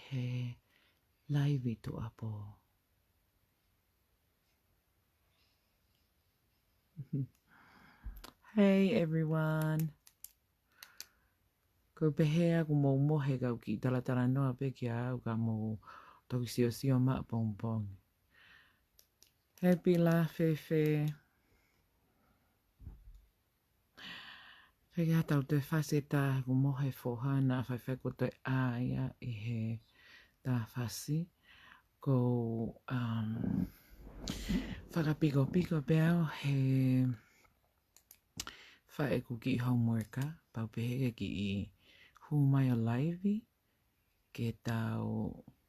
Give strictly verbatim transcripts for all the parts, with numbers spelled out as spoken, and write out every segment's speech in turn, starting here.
he laivi tuʻapō. Hey everyone. Ko e pehē ʻoku mou mohe ka u kiʻi talatalanoa pē kia au ka mou toki siosio mai ʻapongipongi. Happy la Fefe. Pea ʻi heʻetau toe fasi ʻe taha ʻoku mohe foha naʻa faifai ko e toe ʻā ia ʻi heʻeta fasi. Ko, um, fakapikopiko pē au he fai ʻeku kiʻi homework, pea u pehē ke kiʻi hū mai ʻo laivi, ke tau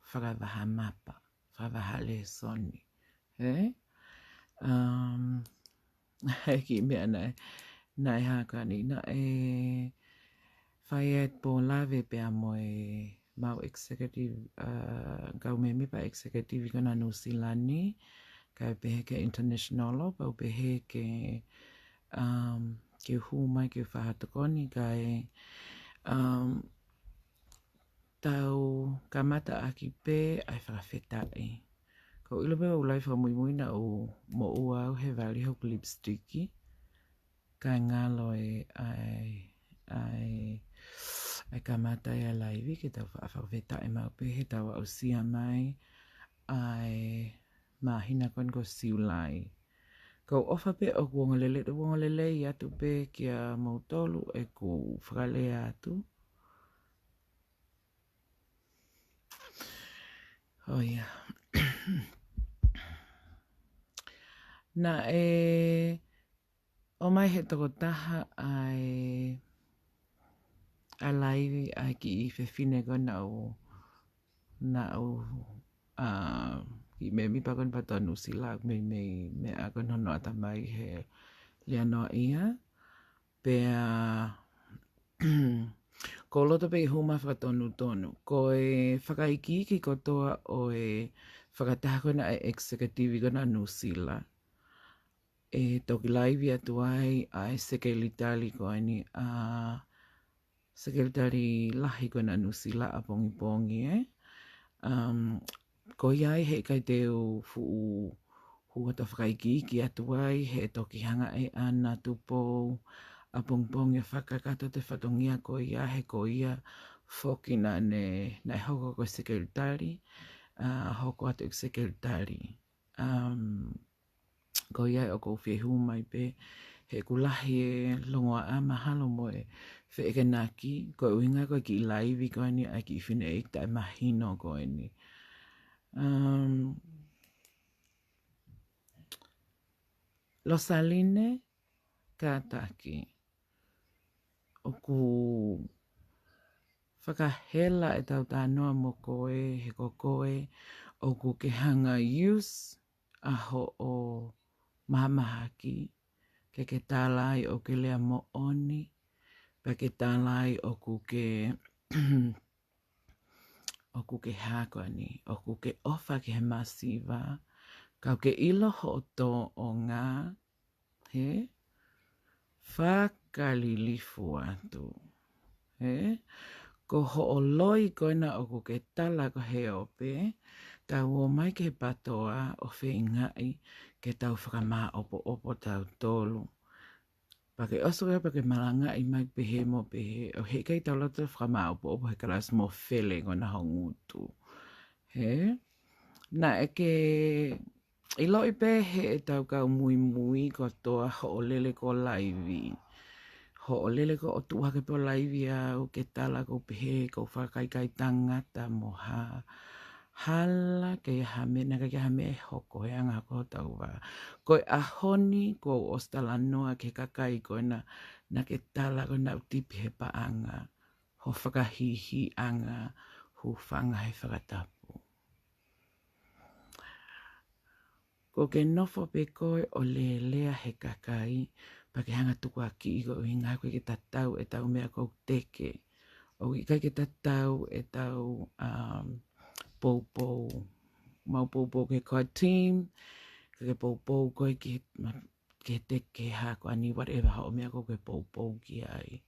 fakavaha mapa, fakavaha lēsoni. He? Um, he kiʻi meʻa naʻe, naʻe hā ko eni, naʻe fai ʻeku pōlave pea mo e mau executive, uh, kau mēmipa executive ko ena Nuʻu Sila ni, kae pehē ke international, pea u pehē ke, um, ke hū mai ke u fakatokoni, kae, um, tau kamata ʻaki pē ʻa e fakafetaʻi. Ko u ʻilo pē ʻoku lahi fakamuimui naʻa ku moʻua au he vali hoku lipstick. Kae ngalo e ʻai, ʻai, ʻai kamata e laivi ke tau fa-, fakafetaʻi maʻu pē heʻetau aʻusia mai ʻa e māhina ko eni ko Siulai. Ka u ʻofa pē ʻoku ongo lelei, ʻoku ongo lelei atu pē kia moutolu ʻeku fakalea atu. ʻO ia. Naʻe ʻomai he tokotaha ʻa e, ʻa e laivi ʻa e kiʻi fefine ko ena ʻoku, naʻa ku, ʻa, kiʻi mēmipa ko ena pea tonu Sila, meimei meʻa ko ena hono ʻatamai he lea noa ia. Pea, ko u loto pē ke hū mai fakatonutonu. Ko e fakaikiiki kotoa ʻo e fakataha ko ena ʻa e executive ko ena Nuʻu Sila, ʻe toki laivi atu ai ʻa e sekelitali ko eni, ʻa e sekelitali lahi ko ena Nuʻu Sila ʻapongipongi, ē. Um, ko ia ai heʻikai te u fuʻu hū atu ʻo fakaikiiki atu ai, he toki hanga ʻe ʻAna Tupou ʻapongipongi ʻo fakakakato ʻa e fatongia ko ia, he ko ia foki naʻa ne, naʻe hoko ko e sekelitali, ʻa, hoko atu ʻeku sekelitali. Um, ko ia ʻoku ou fie hū mai pē, he ʻoku lahi e longoaʻa, mahalo mo e feʻekenaki, ko e ʻuhinga ko e kiʻi laivi ko eni ʻa e kiʻi fineʻeiki taʻemahino ko eni. Um, Losaline Kātaki, ʻoku fakahela ʻetau talanoa mo koe, he ko koe ʻoku ke hanga use ʻa hoʻo mahamahaki, ke ke tala ai ʻoku ke lea moʻoni, pea ke tala ai ʻoku ke, ʻoku ke hā ko eni, ʻoku ke ʻofa ki he masiva, ka ʻoku ke ʻilo hoʻo tōʻonga, he fakalilifu atu. He? Ko hoʻo loi ko ena ʻoku ke tala ko he ope, tau ō mai ki he PTOA ʻo feingaʻi ke tau fakamāʻopoʻopo tautolu. Pea ke ʻosi ko ia pea ke malangaʻi mai pehē mo pehē, ʻo heʻikai tau loto fakamāʻopoʻopo he kalasi mo fele ko ena ho ngutu. He? Naʻa ke ʻiloʻi pē heʻetau kau muimui kotoa hoʻo lele ko e laivi. Hoʻo lele ko e tuʻu hake pē ʻo laivi au ke tala ʻoku ou pehē ʻoku ou fakakaikai tangata mo hā. Hala, ʻikai ha meʻa, naʻe ʻikai ha meʻa ʻe hoko he anga ko hotau vā. Ko e ʻaho ni, kuo u ʻosi talanoa ki he kakai ko ena, naʻa ke tala ko ena ʻoku tipi he paʻanga. Ho fakahihiʻanga, hūfanga he fakatapu. ʻOku ke nofo pē koe ʻo lelea he kakai, pea ke hanga tukuakiʻi ko e ʻuhinga ko e ke tatau ʻetau meʻa ʻoku teke. ʻOku ʻikai ke tatau ʻetau, um, poupou. Mau poupou ke ko e team, ke ke poupou koe ki he, ma-, ke teke ha ko eni whatever hoʻo meʻa ʻoku ke poupou ki ai.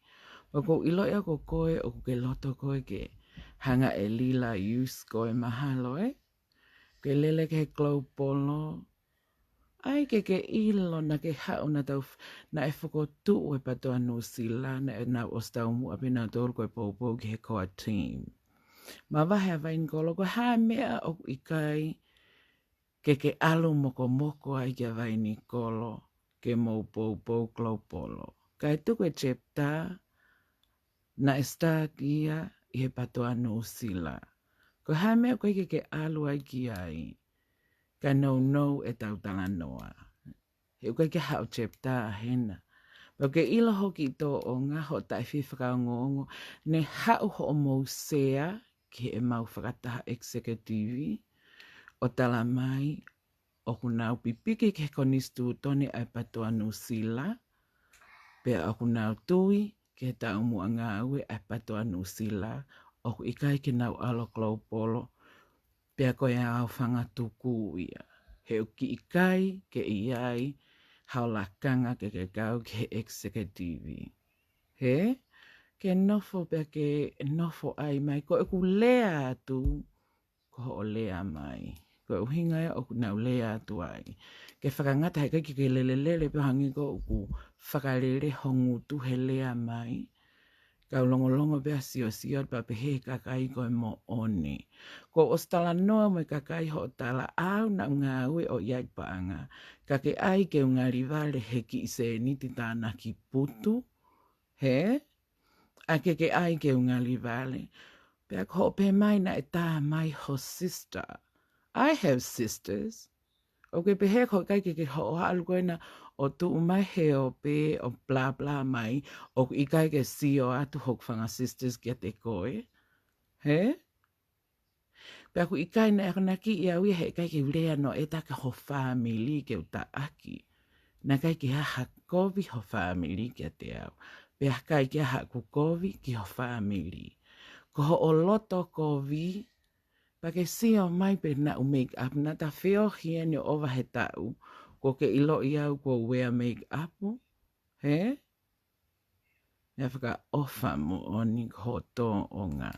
ʻOku ou ʻiloʻi au ko koe, ʻoku ke loto koe ke Hanga ʻe Lila ʻo ʻusi koe mahalo, ē? Ke lele ki he Global. ʻAi ke ke ʻilo naʻa ke haʻu naʻa tau f-, naʻe fokotuʻu e PTOA Nuʻusila, naʻa nau ʻosi taumuʻa pē nautolu ko e poupou ki he core team. Mavahe ʻa Vainikolo, ko e hā e meʻa ʻoku ʻikai ke ke ʻalu mokomoko ai kia Vainikolo, ke mou poupou Global. Kae tuku e chapter, naʻe start ia ʻi he PTOA Nuʻusila. Ko e hā e meʻa ʻoku ʻikai ke ke ʻalu ai ki ai, kae nounou ʻetau talanoa. He ʻoku ʻikai ke haʻu chapter hena. Pea ʻoku ke ʻilo hoki ʻi tōʻonga hoʻo taʻefie fakaongoongo, ne haʻu hoʻomou sea ki heʻemau fakataha executive ʻo tala mai ʻoku nau pipiki ki he konisitūtone ʻa e PTOA Nuʻusila, pea ʻoku nau tui ki he taumuʻa ngāue ʻa e PTOA Nuʻusila, ʻoku ʻikai ke nau ʻalu Global, pea ko e aofangatuku ia. He ʻoku ʻikai ke ʻi ai haʻo lakanga ke ke kau ki he executive. He? Ke nofo pea ke nofo ʻai mai, ko ʻeku lea atu, ko hoʻo lea mai. Ko e ʻuhinga ia ʻoku nau lea atu ai. Ke fakangata he ʻikai ke ke lelelele pē hangē ko ʻeku fakalele ho ngutu he lea mai. Kau longolongo pē ʻa e siosio pea pehē he kakai ko e moʻoni. Kuo u ʻosi talanoa mo e kakai hoʻo tala ʻaʻau naʻa ku ngāue ʻo ʻi ai paʻanga. Ka ke ʻai ke u ngalivale he kiʻi sēniti tānaki putu. He? ʻA ke ke ʻai ke u ngalivale. Pea ko hoʻo pehē mai naʻe tā mai ho sister. I have sisters. ʻOku ke pehē ko e ʻikai ke ke hoʻo ʻalu ko ena ʻo tuʻu mai he ope ʻo blah blah mai, ʻoku ʻikai ke sio atu hoku fanga sisters kiate koe. He? Pea ʻoku ʻikai naʻe akonaki ia au ia he ʻikai ke u lea noa ʻe taha ki ho fāmili ke u taʻaki. Naʻe ʻikai ke ʻi ai ha kovi ho fāmili kiate au. Pea ʻikai ke ʻi ai haʻaku kovi ki ho fāmili. Ko hoʻo loto kovi, pea ke sio mai pē naʻa ku make up, naʻa ta feohi eni ʻo ʻova he taʻu, kuo ke ʻiloʻi au kuo u wear make up, he? Meʻa fakaʻofa moʻoni ko hoʻo tōʻonga.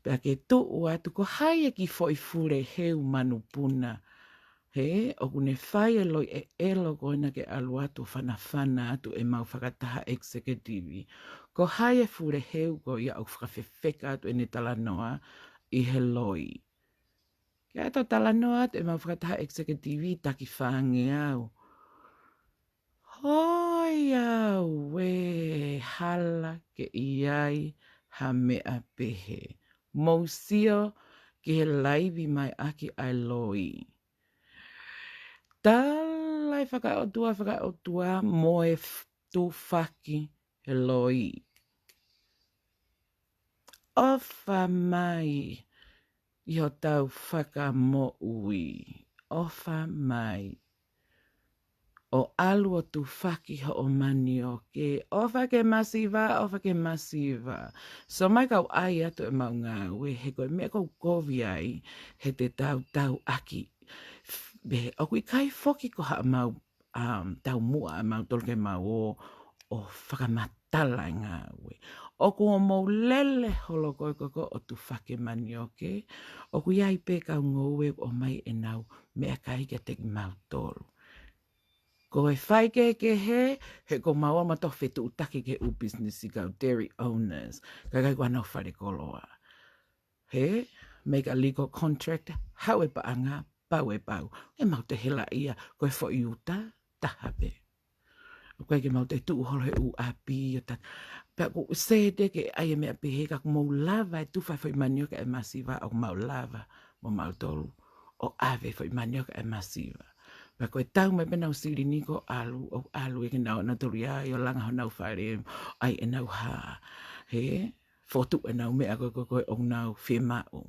Pea ke tuʻu atu, ko hai e kiʻi foʻi fule heu manupuna, he, ʻoku ne fai e loi ʻeʻelo ko ena ke ʻalu atu ʻo fanafana atu ʻemau fakataha executive. Ko hai e fule heu ko ia ʻoku fakafefeka atu ʻene talanoa ʻi he loi. Ke ʻalu ʻo talanoa atu ʻemau fakataha executive taki fāngeau. Hoi au ē, hala ke ʻi ai ha meʻa pehē. Mou sio ki he laivi mai ʻaki ʻa e loi. Tala e fakaʻotua, fakaʻotua mo e f-, tufaki he loi. ʻOfa mai ʻi hotau fakamoʻui. ʻOfa mai. ʻO ʻalu ʻo tufaki hoʻo manioke. ʻOfa ke masiva, ʻofa ke masiva. So mai kau ʻai atu ʻemau ngāue, he ko e meʻa ʻoku ou kovi ai, he te tau tauʻaki. F-, pehē, ʻoku ʻikai foki ko haʻamau, um, taumuʻa ʻamautolu ke mau ō ʻo fakamatala e ngāue. ʻOku ʻo mou lele holo ko ē ko ē ʻo tufaki manioke, ʻoku ʻi ai pē kau ngoue ʻoku ʻomai ʻenau meʻakai kiate kimautolu. Ko e fai kehekehe, he ko maua ma tofu fetuʻutaki ki he ʻū business ʻi kau dairy owners, kakai ko ʻenau fale koloa. He, make a legal contract, haʻu e paʻanga, pau e pau. ʻE mau te hela ia, ko e foʻi uta, taha pē. ʻOku ʻikai ke mau te tuʻu holo he ʻū ʻapi, ʻo ta-, pea ʻoku sēte ke ʻai e meʻa pehē ka ʻoku mou lava e tufa e foʻi manioke ʻa e masiva ʻoku mau lava, mo mautolu. ʻO ʻave e foʻi manioke ʻa e masiva. Pea ko e tau mai pē ʻenau silini ko ʻalu, ʻo ʻalu ē ke nau, nautolu ia, ʻo langa honau fale, ʻai ʻenau hā. He, fotu ʻenau meʻa ko ē ko ē ʻoku nau fiemaʻu.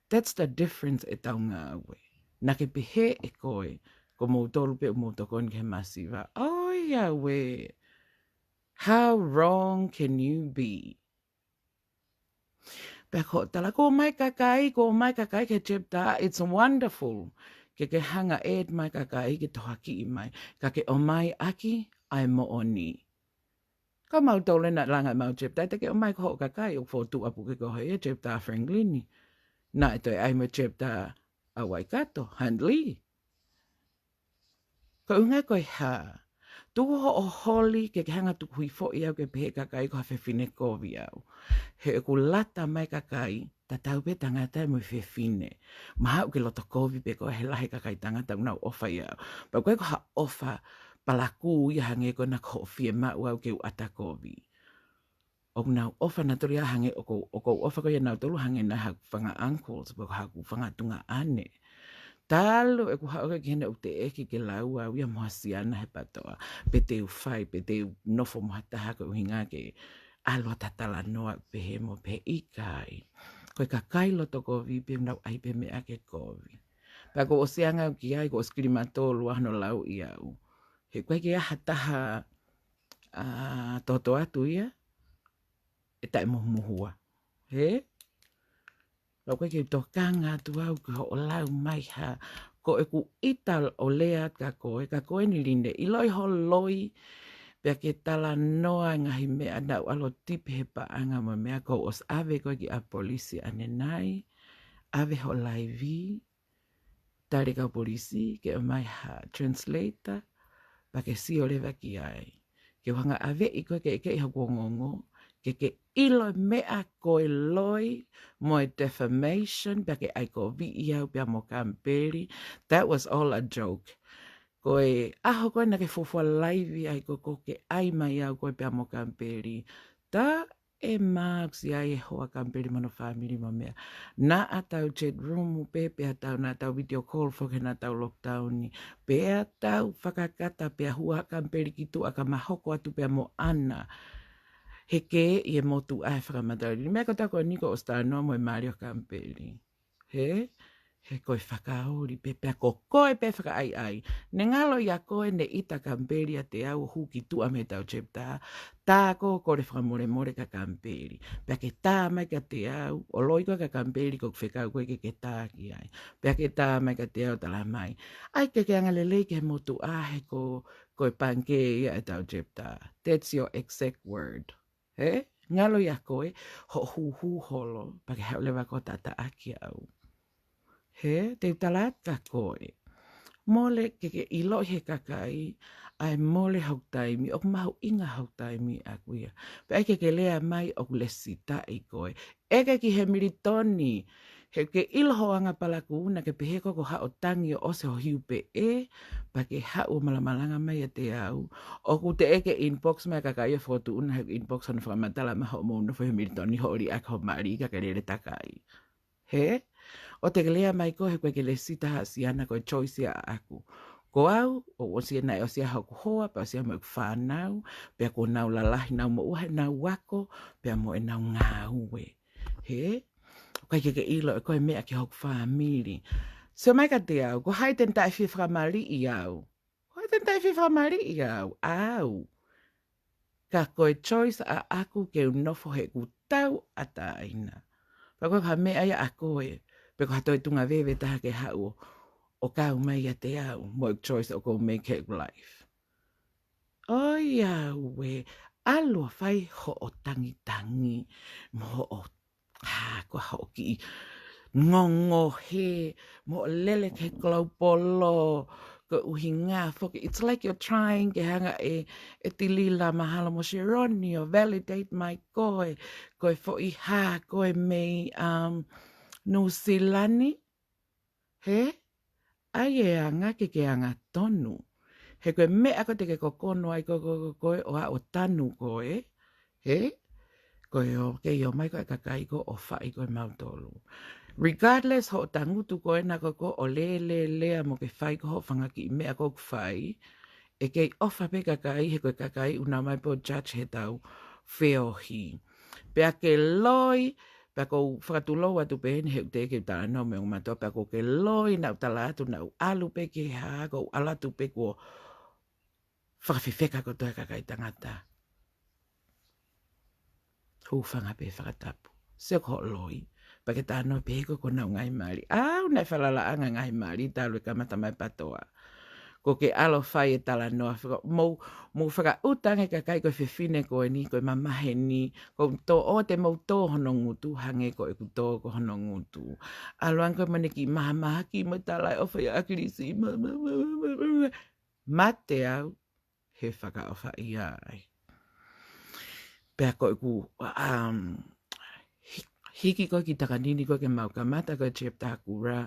That's the difference ʻetau ngāue. Naʻa ke pehē ʻe koe, ko moutolu pē ʻoku mou tokoni ki he masiva. ʻOiauē. How wrong can you be? Pea ko e tala ko e ʻomai kakai, ko e ʻomai kakai ki he chapter, it's wonderful. Ke ke hanga ʻe ʻomai kakai ke tohoakiʻi mai. Ka ke ʻomai ʻaki ʻa e moʻoni. Ka mautolu ē naʻe langa ʻemau chapter, te ke ʻomai ko hoʻo kakai ʻoku fotu ʻapu ke ko he ia chapter Franklin. Naʻe toe ʻai mo chapter ʻa Waikato, Huntley. Ko e ʻuhinga ko e hā, tuku hoʻo holi ke ke hanga tuku hifo ʻi au ke pehē kakai ko ha fefine kovi au. He ʻoku lata mai kakai, tatau pē tangata mo e fefine. Mahalo ke loto kovi pē koe he lahi kakai tangata ʻoku nau ʻofa ʻi au. Pea ko e ko ha ʻofa palakū ia hangē ko ena ko hoʻo fiemaʻu au ke u ʻata kovi. ʻOku nau ʻofa nautolu ia hangē ʻoku ou, ʻoku ou ʻofa ko ia nautolu hangē naʻa haku fanga uncles, pe ko haku fanga tuongaʻane. Talu ʻeku haʻu ki heni ʻoku teʻeki ke lau au ia mo ha siana he PTOA. Pe te u fai, pe te u nofo mo ha taha ko e ʻuhinga ke ʻalu ʻo talanoa pehē mo pehē, ʻikai. Ko e kakai loto kovi pē ʻoku nau ʻai pē meʻa ke kovi. Pea kuo ʻosi anga au ki ai, kuo ʻosi kilimatolu ʻa hono lau ʻi au. He ʻoku ʻikai ke ʻi ai ha taha, ʻa, toto atu ia ʻe taʻemohua. Hē? Pea ʻoku ʻikai ke u tokanga atu au ki hoʻo lau mai ha, ko ʻeku ʻita ʻo lea atu kia koe, kia koe ni Line, ʻiloʻi ho loi, pea ke talanoa e ngaahi meʻa naʻa ku ʻalu ʻo tipi he paʻanga mo e meʻa, kuo ʻosi ʻave koe ki ʻapi polisi ʻanenai, ʻave ho laivi, tali e kau polisi ke ʻomai ha translator, pea ke sio leva ki ai. Ke u hanga ʻo ʻaveʻi koe ke ʻeke ʻi hoku ongoongo, ke ke ʻilo e meʻa ko e loi mo e defamation, pea ke ʻai koviʻi au pea mo Kampeli. That was all a joke. Ko e ʻaho ko ē naʻa ke fuofua laivi ai ko ē ke ʻai mai au koe pea mo Kampeli. Taʻe māksia ai e hoa Kampeli mo hono fāmili mo e meʻa. Naʻa tau chat room pē, pea tau, naʻa tau video call foki he naʻa tau lockdown ni. Pea tau fakakata, pea hū ʻa Kampeli ki tuʻa ka ma hoko atu pea mo ʻAna. He kē ʻi he motuʻa he fakamatala. Meʻa ko ē ʻoku ou kole ke ʻosi talanoa mo e mali ʻo Kampeli. Hē? He ko e fakaoli pē, pea ko koe pē fakaʻaiʻai. Naʻe ngalo ʻia koe naʻe ʻita Kampeli ʻiate au ʻo hū ki tuʻa mei heʻetau chapter, tā koe ʻo kole fakamolemole kia Kampeli. Pea ke tā mai kiate au, ʻo loi koe kia Kampeli ko ʻeku fekau ko ē ke ke tā ki ai. Pea ke tā mai kiate au ʻo tala mai, ʻai ke ke angalelei ki he motuʻa he ko, ko e pangikē ia ʻetau chapter. That's your exact word. Hē? Ngalo ʻia koe hoʻo hūhū holo, pea ke haʻu leva koe ʻo taʻataʻaki au. Hē? Te u tala atu kia koe. Mole ke ke ʻiloʻi he kakai, ʻa e mole hoku taimi, ʻoku mahuʻinga hoku taimi ʻaʻaku ia. Pea ʻai ke ke lea mai ʻoku lesitaʻi koe. ʻEke ki Hemilitoni, he ke ʻilo ho anga palakū naʻa ke pehē ko ē ko haʻo tangi ʻo ʻosi ho hiu peʻe, pea ke haʻu ʻo malamalanga mai ʻiate au. ʻOku teʻeki ke inbox mai e kakai ʻo fokotuʻuna he inbox hono fakamatala mai hoʻomou nofo ʻi Hemilitoni hoʻo liʻaki ho mali ka ke lele takai. Hē? ʻOua te ke lea mai koe he ʻoku ʻikai ke lesita ha siana, ko e choice ia ʻaʻaku. Ko au, ʻoku ʻosi ʻena ʻe ʻosi ʻa hoku hoa, pea ʻosi ʻa mo ʻeku fānau, pea kuo nau lalahi ʻenau moʻua heʻenau ako, pea mo ʻenau ngāue. Hē? ʻOku ʻikai ke ke ʻilo ʻe koe e meʻa ki hoku fāmili. Sio mai kiate au, ko hai te ne taʻefie fakamaliʻi au? Ko hai te ne taʻefie fakamaliʻi au? Au. Ka ko e choice ʻaʻaku ke u nofo heʻeku tauʻatāina. Pea ko e hā e meʻa ia ʻa koe, pe ko ha toe tuʻunga veve taha ke haʻu ʻo, ʻo kau mai ʻiate au, mo e choice ʻoku ou make heʻeku life. ʻOiauē, ʻalu ʻo fai hoʻo tangitangi, mo hoʻo, ā, ko hoʻo kiʻi ngongohe, mo hoʻo lele ki he koloupolo, ko e ʻuhinga foki. It's like you're trying ke hanga ʻe, ʻe Tilila mahalo mo Sheroni ʻo validate mai koe, ko e foʻi hā koe mei, um, Nuʻusila ni. Hē? ʻAi e anga ke ke angatonu. He ko e meʻa ko ē te ke kokono ai ko, ko, ko, ko ē ʻo aʻu ʻo tanu koe. Hē? Ko e ō, kei ō mai ko ē e kakai ko ē ʻo faʻi ko ē mautolu. Regardless hoʻo tangutu ko ena ko ē ʻo lele lea mo ke fai ko ē hoʻo fanga kiʻi meʻa ʻoku ke fai, ʻe kei ʻofa pē kakai, he ko e kakai ʻoku nau ō mai pē ʻo judge heʻetau feohi. Pea ke loi, pea ʻoku ou fakatulou atu pē heni he ʻoku teʻeki ke u talanoa mo e ongo mātuʻa, pea ʻoku ke loi naʻa ku tala atu naʻa ku ʻalu pē ki he hā, ʻoku ou ʻalu atu pē kuo fakafefeka kotoa e kakai tangata. Hūfanga pē fakatapu. Sio ki hoʻo loi. Pea ke talanoa pē he ko ē ko honau ngaahi mali. Au, naʻe falalaʻanga e ngaahi mali talu e kamata mai e PTOA. Ko ke ʻalu ʻo fai e talanoa, faka-, mou, mou fakaʻuta ange e kakai ko e fefine ko eni, ko e mamahi eni, ko e tō ʻo te mou tō hono ngutu, hangē ko ʻeku tō ko hono ngutu. ʻAlu ange ko e mane ki mahamaha ki mo e tala e ʻofa ʻia ʻAkilisi, ma, ma, ma, ma, ma, ma. Mate au, he fakaʻofa ia ai. Pea ko ʻeku, um, hi-, hiki ko ē ki Takanini ko ē ke mau kamata ko e chapter ʻa Kula,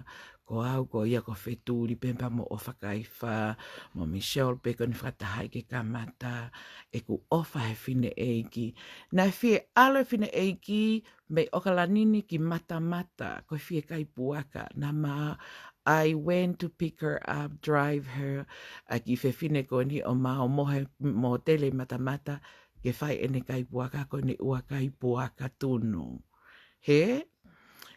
ko au ko ia ko Fetuli pē pea mo ʻOfakaifa, mo Michelle pē ko eni fakataha ai ke kamata, ʻeku ʻofa he fineʻeiki. Naʻe fie ʻalu e fineʻeiki mei ʻOkalani ni ki Matamata, ko e fie kai puaka, naʻa ma, I went to pick her up, drive her, ʻa e kiʻi fefine ko eni ʻo ma ō mo he mōtele ʻi Matamata, ke fai ʻene kai puaka, ko ʻene ua kai puaka tunu. He?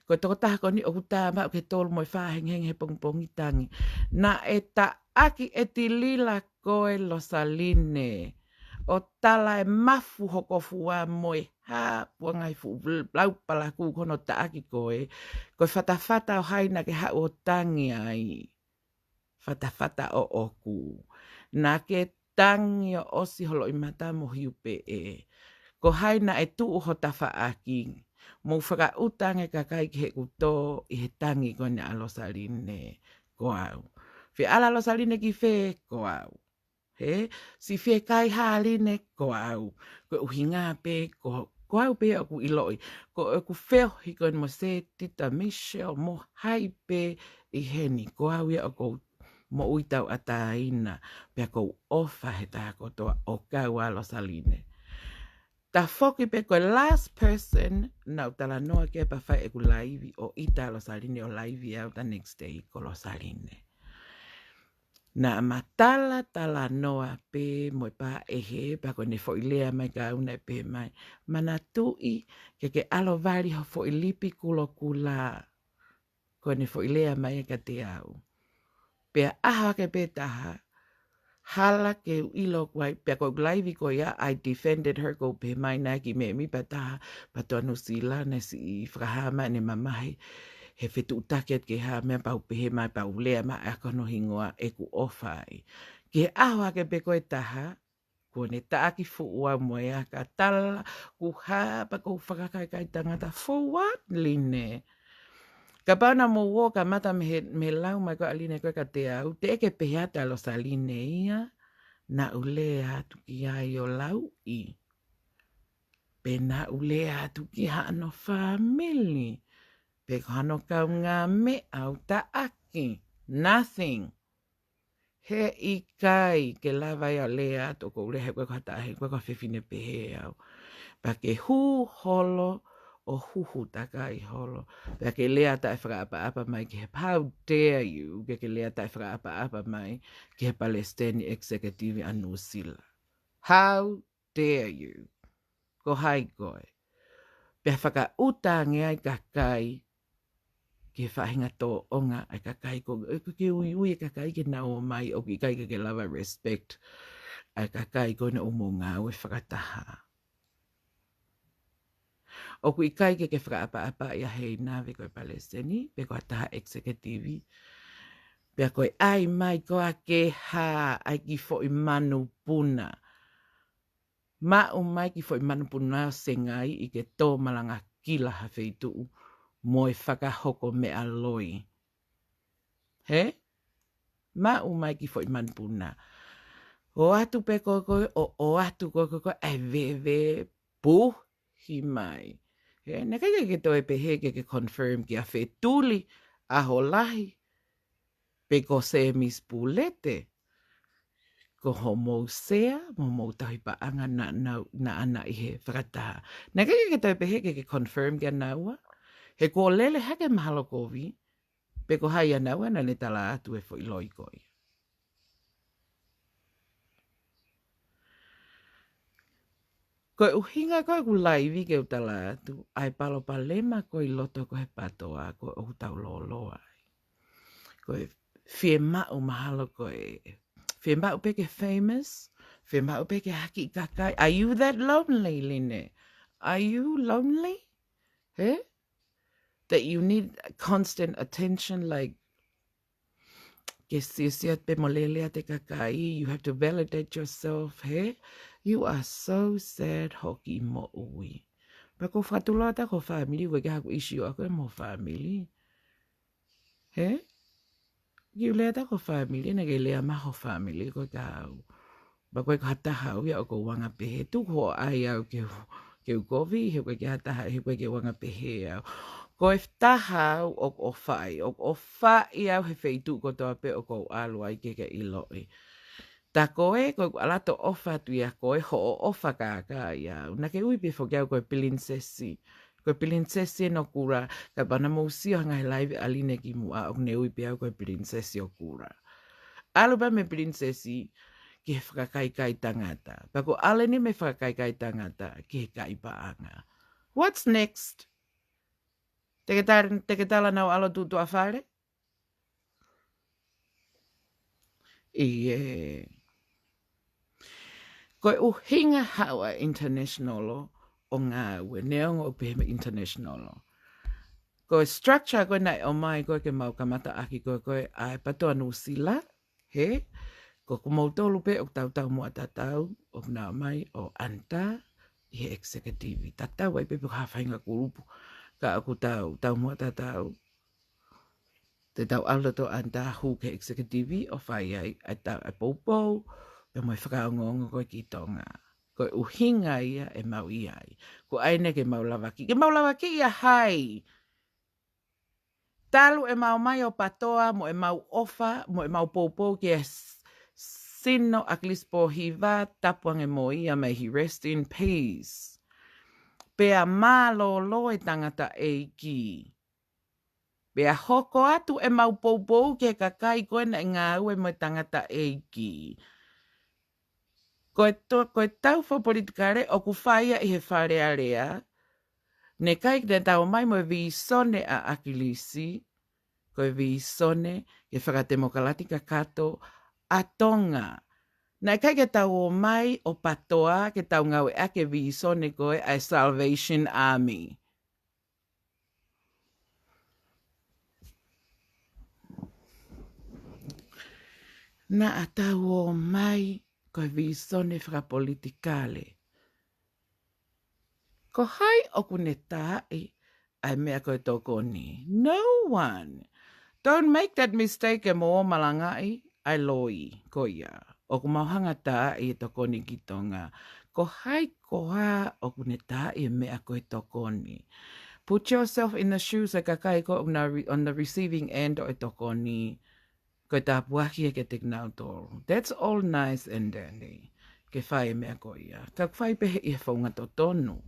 Ko e tokotaha ko eni ʻoku tā maʻu ke tolu mo e fā hengihengi he pongipongi tangi. Naʻe taʻaki ʻe Tilila koe Losaline. ʻO tala e mafu ho kofua mo e hā, puanga ʻi fuʻu lau palakū ko hono taʻaki koe. Ko e fatafata ʻo hai naʻa ke haʻu ʻo tangi ai. Fatafata ʻoʻoku. Naʻa ke tangi ʻo ʻosi ho loʻimata mo hiu peʻe. Ko hai naʻe tuʻu ho tafaʻaki. Mou fakaʻuta ange e kakai ki heʻeku tō ʻi he tangi ko eni ʻa Losaline. Ko au. Fie ʻalu ʻa Losaline ki fē? Ko au. He, siʻi fie kai hā Line? Ko au. Ko e ʻuhinga pē, ko, ko au pē ʻoku ʻiloʻi. Ko ʻeku feohi ko eni mo Setita, Michelle, mo hai pē ʻi heni. Ko au ia ʻoku ou moʻui tauʻatāina, pea ʻoku ou ʻofa he taha kotoa ʻo kau ʻa Losaline. Tafoki pē ko e last person naʻa ku talanoa ki ai pea fai ʻeku laivi ʻo ʻita ʻa Losaline ʻo laivi au the next day ko Losaline. Naʻa ma talatalanoa pē mo e pā ʻehe, pea ko ʻene foʻi lea mai kia au naʻe pehē mai, manatuʻi ke ke ʻalu ʻo vali ho foʻi lipi kulokula. Ko ʻene foʻi lea mai kiate au. Pea ʻaho hake pē taha, hala ke u ʻilo kuo ʻai, pea ko ʻeku laivi ko ia, I defended her, ʻoku ou pehē mai naʻe ki memi pea taha, pea toa Nuʻusila naʻe siʻi fakahā mai ʻene mamahi, he fetuʻutaki atu ki ha meʻa pea u pehē mai pea u lea mai ʻa hono hingoa ʻeku ʻofa ai. Ki he ʻaho hake pē ko ē taha, kuo ne taʻaki fuʻu au mo e aka, tala, kuo hā pea ʻoku ou fakakaukau, tangata, for what, Line? Kapau naʻa mou ō ʻo kamata mei he, mei he lau mai ko ē ʻa Line ko ē kiate au, teʻeki ke pehē atu ʻa Losaline ia, naʻa ku lea atu ki ai ʻo lauʻi. Pe naʻa ku lea atu ki hano fāmili, pe ko hano kaungāmeʻa ʻoku taʻaki, nothing. He ʻikai ke lava ia ʻo lea atu ʻoku ou lea he ko e ko ha taha, he ko e ko ha fefine pehē au. Pea ke hū holo ʻo huhu takai holo. Pea ke lea taʻefakaʻapaʻapa mai ki he, how dare you, ke ke lea taʻefakaʻapaʻapa mai ki he palesiteni executive ʻa Nuʻusila. How dare you? Ko hai koe? Pea fakaʻuta ange ai e kakai ki he faʻahinga tōʻonga ʻa e kakai ko, ʻoku ke uiui e kakai ke nau ō mai, ʻoku ʻikai ke ke lava respect ʻa e kakai ko ena ʻoku mou ngāue fakataha. ʻOku ʻikai ke ke fakaʻapaʻapaʻi ʻa Heinave ko e palesiteni, pe ko ha taha executive. Pea ko e ʻai mai ko ā ke hā ʻa e kiʻi foʻi manupuna. Maʻu mai e kiʻi foʻi manupuna ʻo sengai ʻi ke tō malanga kila ha feituʻu mo e fakahoko meʻa loi. He? Maʻu mai e kiʻi foʻi manupuna. ʻOatu pē ko ē ko ē, ʻo, ʻoatu ko ē ko ē ko ē, ʻai veve, puhi mai. He, naʻe ʻikai ke toe pehē ke ke confirm kia Fetuli, ʻAholahi, pe ko Semisi Pulete, ko homou sea mo homou tauhi paʻanga naʻa, naʻa, naʻa na ʻi he fakataha. Naʻe ʻikai ke toe pehē ke ke confirm kia naua, he kuo lele hake mahalo kovi, pe ko hai ʻa naua naʻa ne tala atu e foʻi loi ko ia. Ko e ʻuhinga ko ē ʻeku laivi ke u tala atu, ʻa e palopalema ko ē ʻi loto ko ē he PTOA ko ē ʻoku tau lōloa ai. Ko e fiemaʻu mahalo ko ē, fiemaʻu pē ke famous, fiemaʻu pē ke ha kiʻi kakai. Are you that lonely, Line? Are you lonely? He? That you need constant attention, like, ke siosio pē mo lele ʻa e kakai, you have to validate yourself, hē? You are so sad hoʻo kiʻi moʻui. Pea ʻoku ou fakatulou atu ki ho family, ʻoku ʻikai ke ʻi ai haku issue ʻaʻaku mo ho family. Hē? Kiʻi lea atu ki ho family, naʻa ke lea mai ho family ko e kau. Pea ʻoku ʻikai ko ha taha au ia ʻoku ou anga pehē, tuku hoʻo ʻai au ke u, ke u kovi, he ʻoku ʻikai ke ha taha, he ʻoku ʻikai ke u anga pehē au. Ko e taha au ʻoku ou ʻofaʻi, ʻoku ou ʻofaʻi au he feituʻu kotoa pē ʻoku ou ʻalu ai ke ke ʻiloʻi. Tā ko ē, ko ʻeku ʻalu atu ʻo ʻofa atu ia ko e hoʻo ʻofa kākā ia au. Naʻa ke ui pē foki au ko e pilinisesi. Ko e pilinisesi ʻo Kula, kapau naʻa mou sio he ngaahi live ʻa Line kimuʻa ʻoku ne ui pē au ko e pilinisesi ʻo Kula. ʻAlu pē mei he pilinisesi ki he fakakaikai tangata. Pea ko e ʻalu eni mei he fakakaikai tangata ki he kai paʻanga. What's next? Te ke tala, te ke tala naʻa ku ʻalu ʻo tuʻu tuʻa fale? ʻIo. Ko e ʻuhinga haʻu ʻa e international ʻo ngāue, neongo ʻoku pehē mai international. Ko e structure ko ē naʻe ʻomai ko ē ke mau kamata ʻaki ko ē ko ē ʻa e PTOA Nuʻusila, hē? Ko kimoutolu pē ʻoku tau taumuʻa tatau, ʻoku nau ō mai ʻo ʻanitā ʻi he executive. Tatau ai pē pe ko e hā faʻahinga kulupu, ka ʻoku tau taumuʻa tatau. Te tau ʻalu atu ʻo ʻanitā hū ki he executive ʻo fai ai ʻa e tau ʻa e poupou, pea mo e fakaongoongo ko ē ki Tonga. Ko e ʻuhinga ia ʻemau ʻi ai. Ko ʻene ke mau lavakiʻi. Ke mau lavakiʻi ʻa hai? Talu ʻemau ō mai ʻo PTOA mo ʻemau ʻofa, mo ʻemau poupou ki he s-, sino ʻa ʻAkilisi Pōhiva, tapu ange mo ia, may he rest in peace. Pea mālōlō e tangataʻeiki. Pea hoko atu ʻemau poupou ki he kakai ko ē naʻe ngāue mo e tangataʻeiki. Ko e to-, ko e tau fakapolitikale ʻoku fai ia ʻi he Fale Alea, naʻe ʻikai ke tau ō mai mo e vīsone ʻa ʻAkilisi, ko e vīsone ke fakatemokalati kakato ʻa Tonga. Naʻe ʻikai ke tau ō mai ʻo PTOA ke tau ngāueʻaki e vīsone ko ē ʻa e Salvation Army. Naʻa tau ō mai ko e vīsone fakapolitikale. Ko hai ʻoku ne taaʻi ʻa e meʻa ko e tokoni? No one. Don't make that mistake ʻe mou ō malangaʻi ʻa e loi ko ia. ʻOku mau hanga taaʻi e tokoni ki Tonga. Ko hai koā ʻoku ne taaʻi e meʻa ko e tokoni? Put yourself in the shoes ʻo e kakai ko ē ʻoku nau re-, on the receiving end ʻo e tokoni. Ko e tāpuaki ia kiate kinautolu. That's all nice and dandy. Ke fai e meʻa ko ia. Ka fai pē ʻi he founga totonu.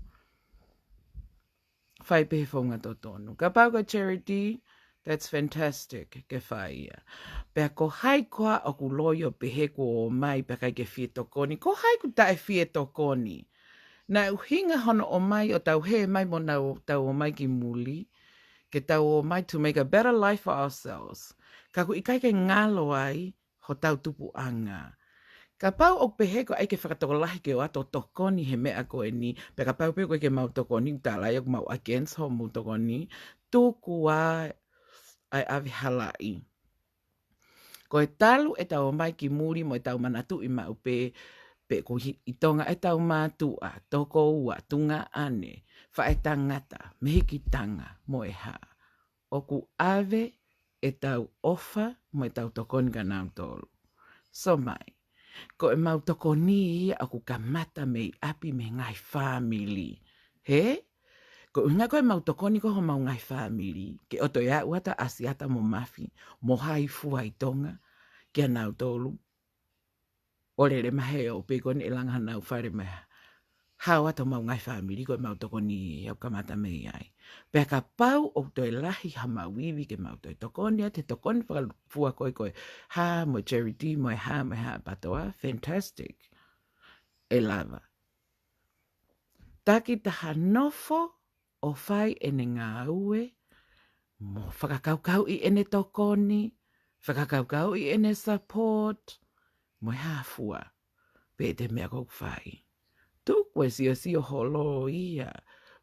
Fai pē ʻi he founga totonu. Kapau ko e charity, that's fantastic, ke fai ia. Pea ko hai koā ʻoku loi ʻo pehē kuo ō mai pea ʻikai ke fie tokoni? Ko hai ʻoku taʻe fie tokoni? Naʻe ʻuhinga hono ō mai ʻo tau hē mai mo nau tau ō mai ki muli, ke tau ō mai to make a better life for ourselves. Ka ʻoku ʻikai ke ngalo ai hotau tupuʻanga. Kapau ʻoku pehē ko e ʻai ke fakatokolahi ke ō atu ʻo tokoni he meʻa ko eni, pea kapau pē ʻoku ʻikai ke mau tokoni, ʻoku tala ia ʻoku mau against hoʻomou tokoni, tuku ā ʻa e ʻave halaʻi. Ko e talu ʻetau ō mai ki muli mo ʻetau manatuʻi maʻu pē, pe ko hi-, ʻi Tonga ʻetau mātuʻa, tokoua, tuongaʻane, faʻētangata, mehikitanga, mo e hā. ʻOku ʻave ʻetau ʻofa mo ʻetau tokoni kia nautolu. So mai, ko ʻemau tokoni ia ʻoku kamata mei ʻapi mei he ngaahi fāmili. Hē? Ko e ʻuhinga ko ʻemau tokoni ko ē homau ngaahi fāmili, ke ʻoto e aʻu atu ʻa ʻAsiata mo Mafi, mo hai fua ʻi Tonga, kia nautolu. ʻO lele mai he ʻope ko eni ʻe langa hanau fale mai. Hao atu homau ngaahi fāmili ko ʻemau tokoni ia ʻoku kamata mei ai. Pea kapau ʻoku toe lahi hamau ivi ke mau toe tokoni atu he tokoni fakalūkufua ko ē ko e hā mo e charity mo e hā mo e hā PTOA, fantastic. ʻE lava. Takitaha nofo ʻo fai ʻene ngāue, mo fakakaukauʻi ʻene tokoni, fakakaukauʻi ʻene support, mo e hā fua pē ʻete meʻa ʻoku fai. Tuku e siosio holo ia,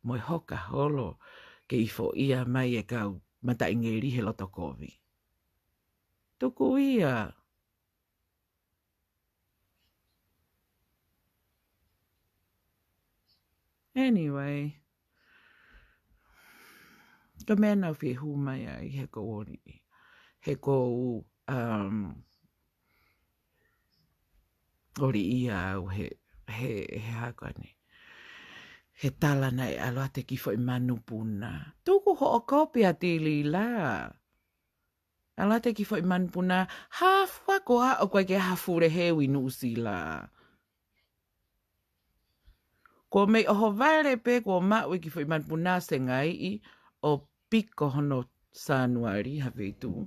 mo e hoka holo, ke ifoʻia mai e kau mataʻingeli he loto kovi. Tuku ia. Anyway, ko e meʻa naʻa ku fie hū mai ai he ʻoku ou ʻoliʻi, he ʻoku ou, um, ʻoliʻi au he, he, he hā ko eni. He tala naʻe ʻalu atu e kiʻi foʻi manupuna. Tuku hoʻo kopi ʻa Tilila. ʻAlu atu e kiʻi foʻi manupuna, hā fua koā ʻoku ʻikai ke ʻi ai ha fule heu ʻi Nuʻusila. Kuo mei ʻohovale pē kuo maʻu e kiʻi foʻi manupuna sengaiʻi ʻo piko hono Sānuali ha feituʻu.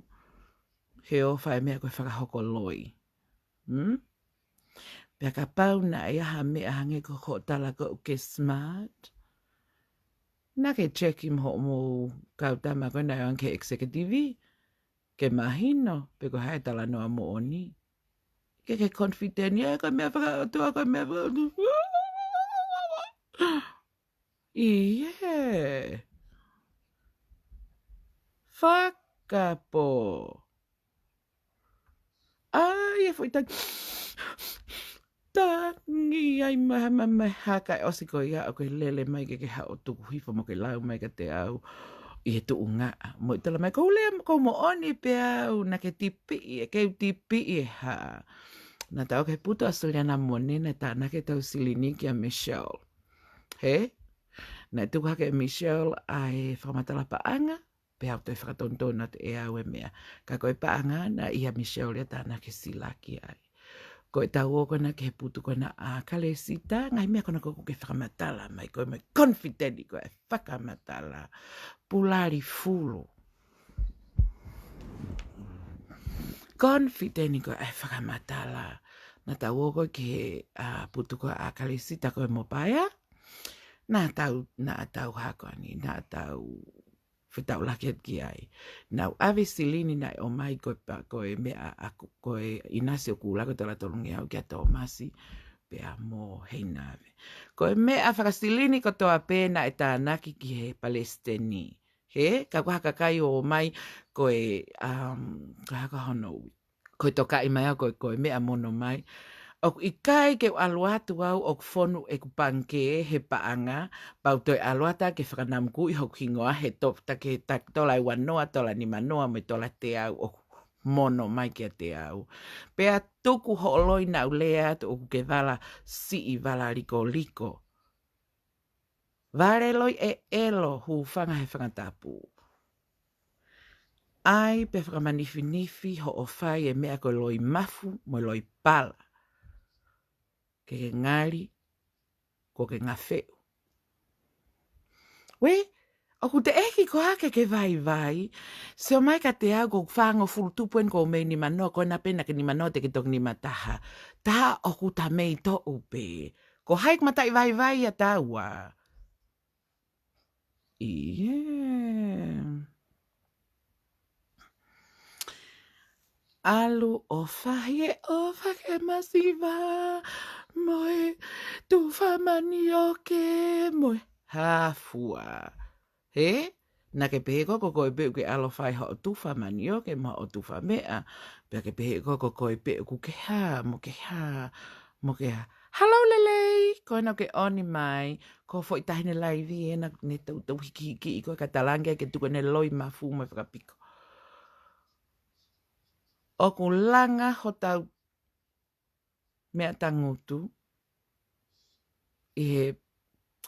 He ʻofa e meʻa ko e fakahoko loi. Hmm? Pea kapau naʻe ʻi ai ha meʻa hangē ko hoʻo tala ko ē ke smart, naʻa ke check-i mo hoʻomou kau tama ko ē naʻe ʻoange ki he executive, ke mahino pe ko e hā e talanoa moʻoni. Ke ke confident ia, ko e meʻa fakaʻotua, ko e meʻa fakaʻotua. ʻIo. Fakapō. ʻAi e foʻi tangi. Tangi ai mai, mai, mai, hā kae ʻosi ko ia ʻoku ke lele mai ke ke haʻu ʻo tuku hifo mo ke lau mai kiate au ʻi he tuʻunga. Mo e tala mai, ʻoku ou lea, ʻoku ou moʻoni pē au, naʻa ke tipiʻi, ʻe keu tipiʻi e hā. Naʻa tau ō ki he putu ʻAositelēlia Mone, naʻe tānaki ʻetau silini kia Michelle. Hē? Naʻe tuku hake ʻe Michelle ʻa e fakamatala paʻanga, pea u toe fakatonutonu atu ʻe au e meʻa. Ka ko e paʻanga naʻe ʻia Michelle ia, tānaki silaki ai. Ko ʻetau ō ko ena ki he putu ko ena ʻa Kalesita, ngaahi meʻa ko ena ʻoku ke fakamatala mai, ko e meʻa confident ko e fakamatala. Pulali fulu. Confident ko e fakamatala. Naʻa tau ō ko ē ki he, ʻa, putu ko ē ʻa Kalesita ko e Mopaea. Naʻa tau, naʻa tau hā ko eni, naʻa tau fetaulaki atu ki ai. Naʻa ku ʻave silini naʻe ʻomai ko e pa-, ko e meʻa ʻa, ʻa, ko e ʻinasi ʻo Kula ko e tola tolungeau kia Tōmasi, pea mo Heinave. Ko e meʻa fakasilini kotoa pē naʻe tānaki ki he palesiteni. Hē, ka ko e hā kakai ʻo ʻomai ko e, um, ko e hā ko hono ui. Ko e tokaʻi mai au ko e, ko e meʻa mono mai. ʻOku ʻikai ke u ʻalu atu au ʻoku fonu ʻeku pangikē he paʻanga, pea u toe ʻalu atu ke fakanamukuʻi hoku hingoa he to-, ta ke ta-, tola ua noa, tola nima noa, mo e tola teau ʻoku mono mai kiate au. Pea tuku hoʻo loi naʻa ku lea atu ʻoku ke vala siʻi, vala likoliko. Vale loi ʻeʻelo, hūfanga he fanga tapu. ʻAi pea fakamanifinifi hoʻo fai e meʻa ko e loi mafu mo e loi pala. Ke ke ngali, ko ke ngafeʻu. Uē, ʻoku teʻeki koā ke ke vaivai? Sio mai kiate au, ʻoku ou fāngofulu tupu eni, ʻoku ou mei nima noa, ko ena pē naʻa ke nima noa te ke toki nima taha. Tā ʻoku ta mei toʻu pē. Ko hai ʻoku mataʻi vaivai ʻia taua? ʻIo. ʻAlu ʻo fai e ʻofa ke masiva, mo e tufa manioke, mo e hā fua. Hē? Naʻa ke pehē ko, ko koe pē ʻoku ke ʻalu ʻo fai hoʻo tufa manioke mo hoʻo tufa meʻa. Pea ke pehē ko, ko koe pē ʻoku ke hā, mo ke hā, mo ke hā. Hello, lelei, ko ena ʻoku ke ʻoni mai, ko e foʻi taʻahine laivi ena naʻe toutou hikihikiʻi ko e ka talange ke tuku ʻene loi mafu mo e fakapiko. ʻOku langa hotau meʻa tangutu ʻi he,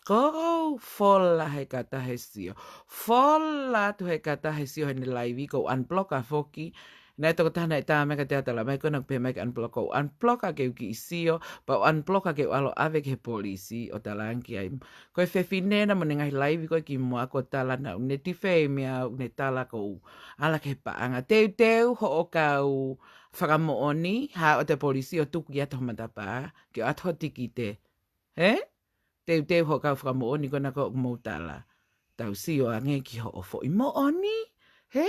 ʻoku ou fola he kata he sio. Fola atu he kata he sio heʻene laivi, ʻoku ou unblock foki. Naʻe tokotaha naʻe tā mai kiate au, tala mai ko ena ʻoku pehē mai ke unblock, ʻoku ou unblock ke u kiʻi sio, pea u unblock ke u ʻalu ʻo ʻave ki he polisi ʻo talange ai. Ko e fefine ena mo ʻene ngaahi laivi ko ē kimuʻa ʻoku tala naʻa ne defame au, ne tala ʻoku ou ala ki he paʻanga. Teuteu hoʻo kau fakamoʻoni, haʻu atu e polisi ʻo tuku atu ho matapā, ke ʻoatu ho tikite. Hē? Teuteu hoʻo kau fakamoʻoni ko ena ʻoku mou tala. Tau sio ange ki hoʻo foʻi moʻoni. Hē?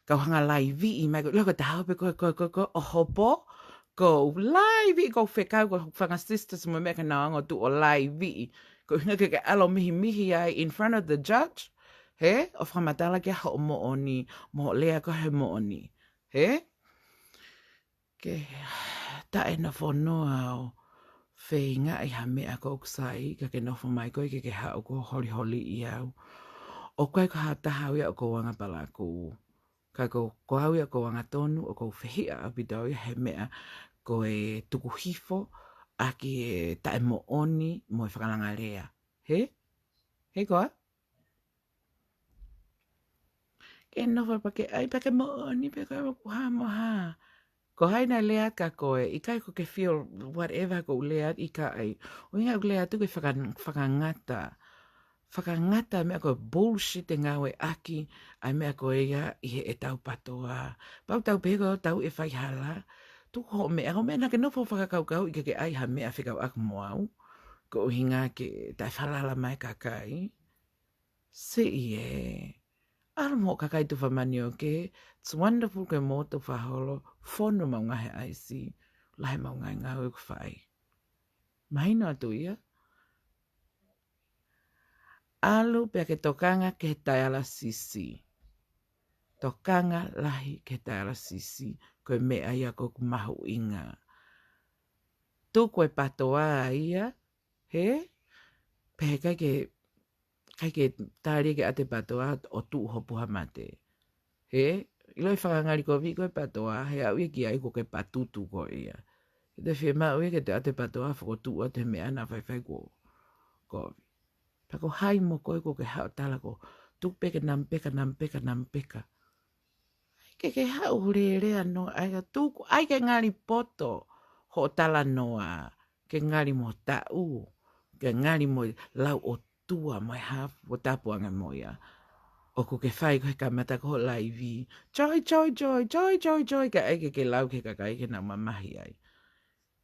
Kau hanga laiviʻi mai ko, loko taha pē ko, ko, ko, ko, ʻo hopo. ʻOku ou laiviʻi, ʻoku ou fekau ko e fanga sisters mo e meʻa ke nau hanga ʻo tuʻu ʻo laiviʻi. Ko e ʻuhinga ke ke ʻalu ʻo mihimihi ai in front of the judge. Hē? ʻO fakamatala ki ai hoʻo moʻoni, mo hoʻo lea ko e moʻoni. Hē? Ke taʻe nofo noa ʻo feingaʻi ha meʻa ʻoku sai, ka ke nofo mai koe ke ke haʻu ʻo holiholiʻi au. ʻOku ʻikai ko ha taha au ia ʻoku ou anga palakū. Ka ko, ko au ia ʻoku ou angatonu, ʻoku ou fehiʻa ʻaupito au ia he meʻa ko e tuku hifo ʻaki e taʻemoʻoni mo e fakalanga lea. Hē? Hē koā? Ke nofo pea ke ʻai pea ke moʻoni pē ko e ʻoku hā mo hā. Ko hai naʻe lea atu kia koe, ʻikai ko ke feel whatever ʻoku ou lea atu, ʻikai. ʻUhinga ʻoku ou lea atu ke faka-, fakangata. Fakangata e meʻa ko e bullshit ʻe ngāueʻaki ʻa e meʻa ko ia ʻi heʻetau PTOA. Pau tau pehē ko ʻetau ʻe faihala. Tuku hoʻo meʻa, hoʻo meʻa naʻa ke nofo fakakaukauʻi ke ke ʻai ha meʻa fekauʻaki mo au. Ko e ʻuhinga ke taʻefalala mai e kakai. Siʻi ē. ʻAlu mo e kakai tufa manioke, it's wonderful ke mo tufa holo, fonu homau ngaahi ʻaisi, lahi homau ngaahi ngāue ʻoku fai. Mahino atu ia. ʻAlu pea ke tokanga ki he taialasisi. Tokanga lahi ki he taialasisi, ko e meʻa ia ʻoku mahuʻinga. Tuku e PTOA ia, hē? Pea he ʻikai ke, ʻikai ke tali ke ʻoatu e PTOA ʻo tuʻu ho puha mate. Hē? ʻIlo e fakangali kovi ko e PTOA, he ʻaʻu ia ki ai ko e patutu ko ia. Ke te fiemaʻu ia ke te ʻoatu e PTOA fokotuʻu ʻo te meʻa naʻa faifai ko kovi. Pea ko hai mo koe ʻoku ke haʻu ʻo tala ko, tuku pē ke nami peka, nami peka, nami peka. ʻAi ke ke haʻu lelei noa, ʻai ke tuku, ʻai ke ngali poto hoʻo talanoa, ke ngali mo taʻu, ke ngali mo lau ʻOtua mo e hā, ʻo tapu ange mo ia. ʻOku ke fai ko e kamata ko hoʻo laivi. Joy, joy, joy, joy, joy, joy, ka ʻai ke ke lau ki he kakai ke nau mamahi ai.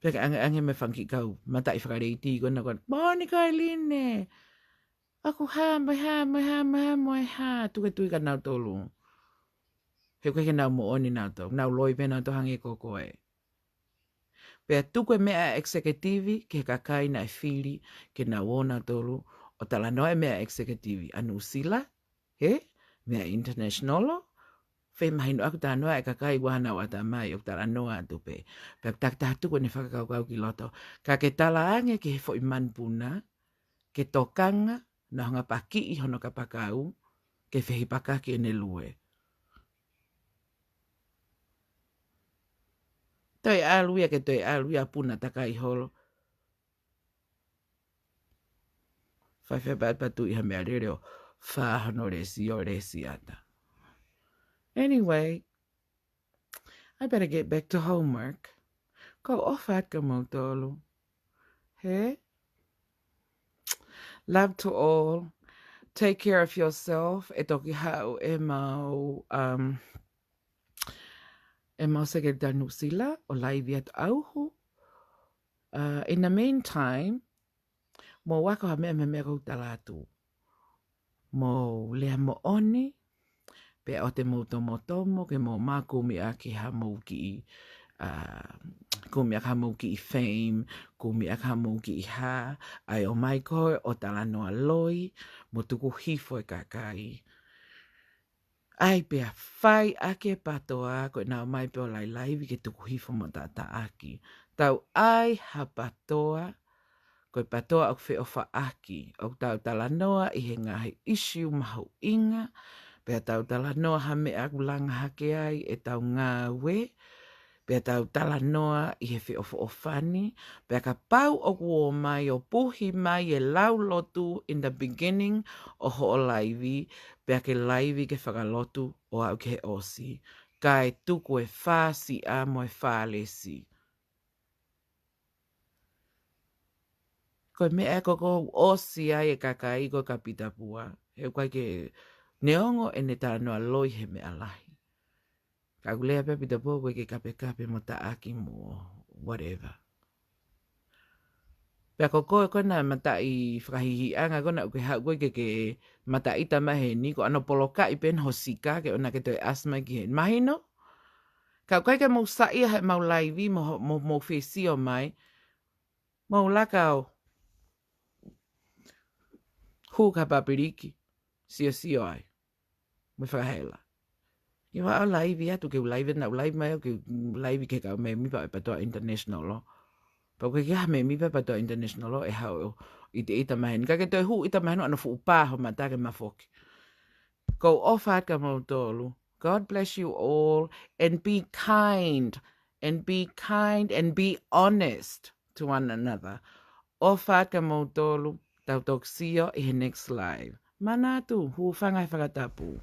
Pea ke ange, ange mei he fanga kiʻi kau mataʻi fakaleiti ko ena ko, Moʻoni ko e line. ʻOku hā, mo e hā, mo e hā, mo e hā, mo e hā, tuku e tui kia nautolu. He ʻoku ʻikai ke nau moʻoni nautolu, nau loi pē nautolu hangē ko koe. Pea tuku e meʻa executive ki he kakai naʻe fili ke nau ō nautolu ʻo talanoa e meʻa executive ʻa Nuʻusila, hē? Meʻa international, fai mahino ʻoku talanoa e kakai ʻoku nau ʻatamai ʻoku talanoa atu pē. Pea takitaha tuku ʻene fakakaukau ki loto. Ka ke tala ange ki he foʻi manupuna, ke tokanga, naʻa hanga pakiʻi hono kapakau, ke fehipakaki ʻene lue. Toe ʻalu ia ke toe ʻalu ia puna takai holo. Faifai pea patu ʻi ha meʻalele ʻo fā hono lesi ʻo lesi ata. Anyway, I better get back to homework. Ko e ʻofa atu kia moutolu. Hē? Love to all. Take care of yourself. ʻE toki haʻu ʻemau, um, ʻemau Sekelitali Nuʻusila ʻo laivi atu ʻauhu. Uh, in the meantime, mou ako ha meʻa mei he meʻa ʻoku ou tala atu. Mou lea moʻoni, pea ʻoua te mou tomotomo, ke mou kumi ʻaki hamou kiʻi, uh, kumi ʻaki hamou kiʻi fame, kumi ʻaki hamou kiʻi hā, ʻai ʻo mai koe ʻo talanoa loi, mo tuku hifo e kakai. ʻAi pea fai ʻaki e PTOA, ko ʻenau ō mai pē ʻo lailaivi ke tuku hifo mo taʻataʻaki. Tau ʻai ha PTOA, ko e PTOA ʻoku feʻofaʻaki, ʻoku tau talanoa ʻi he ngaahi ʻisiū mahuʻinga, pea tau talanoa ha meʻa ʻoku langa hake ai ʻetau ngāue, pea tau talanoa ʻi he feʻofoʻofani, pea kapau ʻoku ō mai ʻo puhi mai e lau lotu in the beginning ʻo hoʻo laivi, pea ke laivi ke fakalotu ʻo aʻu ki he ʻosi, kae tuku e fā siʻa mo e fā lesi. Ko e meʻa ē ʻoku ʻosi ai e kakai ko e kapitapua. He ʻoku ʻikai ke neongo ʻene talanoa loi he meʻa lahi. Ka ʻoku lea pē ʻa Pita Pō ko e ke kapekape mo taʻaki mo whatever. Pea ko koe ko ena mataʻi fakahihiʻanga ko ena ʻoku ke haʻu ko e ke ke mataʻi tamai heni ko ʻano polokaʻi pē ena ho sika ke ʻoua ke toe ʻasi mai ki heni. Mahino? Ka ʻoku ʻikai ke mou saiʻia he mau laivi mo, mo, mo fēsio mai. Mou laka ʻo hū ki ha pāpiliki. Siosio ai. Mo e fakahela. ʻIo, ʻa laivi atu ke u laivi, naʻa u laivi mai au ke u laivi ki he kau mēmipa ʻo e PTOA International ʻo. Pau ke ke ha mēmipa PTOA International ʻo, ʻe haʻu ʻo ʻiteʻita mai heni. Ka ke toe hū ʻita mai heni ʻo ʻana fuʻu pā ho mata ke ma foki. Ko u ʻofa atu kia moutolu. God bless you all and be kind and be kind and be honest to one another. ʻOfa atu kia moutolu, tau toki sio ʻi he next live. Manatu, hūfanga he fakatapu.